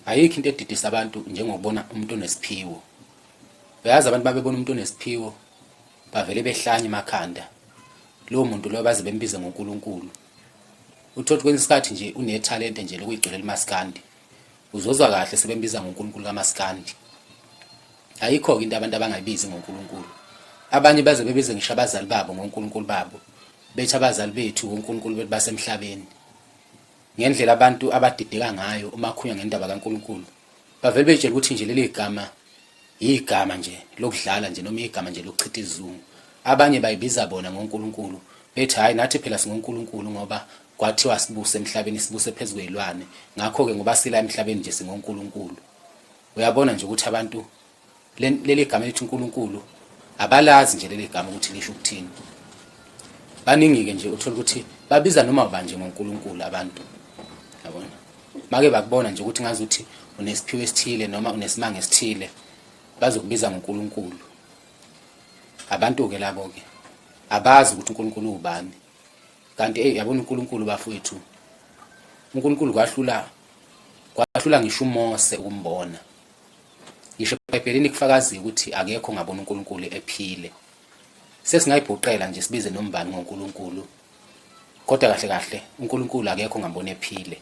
Ayikho into edidisa abantu njengokubona umuntu onesiphiwo. Uyazi abantu babebona umuntu onesiphiwo bavele behlanye emakhanda. Lowo muntu loyo baze bembize ngoNkulunkulu. Uthole kwesinye isikhathi nje unethalente nje lokuyigculela umaskandi. Uzozwa kahle sebembiza ngoNkulunkulu kamaskandi. Ayikho-ke into abantu abangayibizi ngoNkulunkulu. Abanye baze bebize ngisho abazali babo ngoNkulunkulu babo. Bethi abazali bethu onkulunkulu bethu basemhlabeni. Ngendlela abantu abadideka ngayo uma khunywa ngendaba kaNkulunkulu, bavele beyitshela ukuthi nje leli gama yigama nje lokudlala nje noma igama nje lokuchitha isizungu. Abanye bayibiza bona ngoNkulunkulu, bethi hhayi nathi phela singoNkulunkulu ngoba kwathiwa sibuse emhlabeni, sibuse phezu kwey'lwane, ngakho-ke ngoba sila emhlabeni nje singoNkulunkulu. Uyabona nje ukuthi abantu leli gama elithi uNkulunkulu abalazi nje leli gama ukuthi lisho ukuthini. Baningi-ke nje uthola ukuthi babiza noma ubani nje ngoNkulunkulu abantu, yabona. Make bakubona nje ukuthi ngazuthi unesiphiwo esithile noma unesimanga esithile, bazokubiza ngoNkulunkulu. Abantu-ke labo-ke abazi ukuthi uNkulunkulu uwubani. Kanti eyi yabona uNkulunkulu bafowethu, uNkulunkulu kwahlula kwahlula ngisho uMose ukumbona. Ngisho eBhayibhelini kufakaziwe ukuthi akekho ongabona uNkulunkulu ephile. Sesingayibhuqela nje sibize nombani ngoNkulunkulu, kodwa kahle kahle uNkulunkulu akekho ongambona ephile.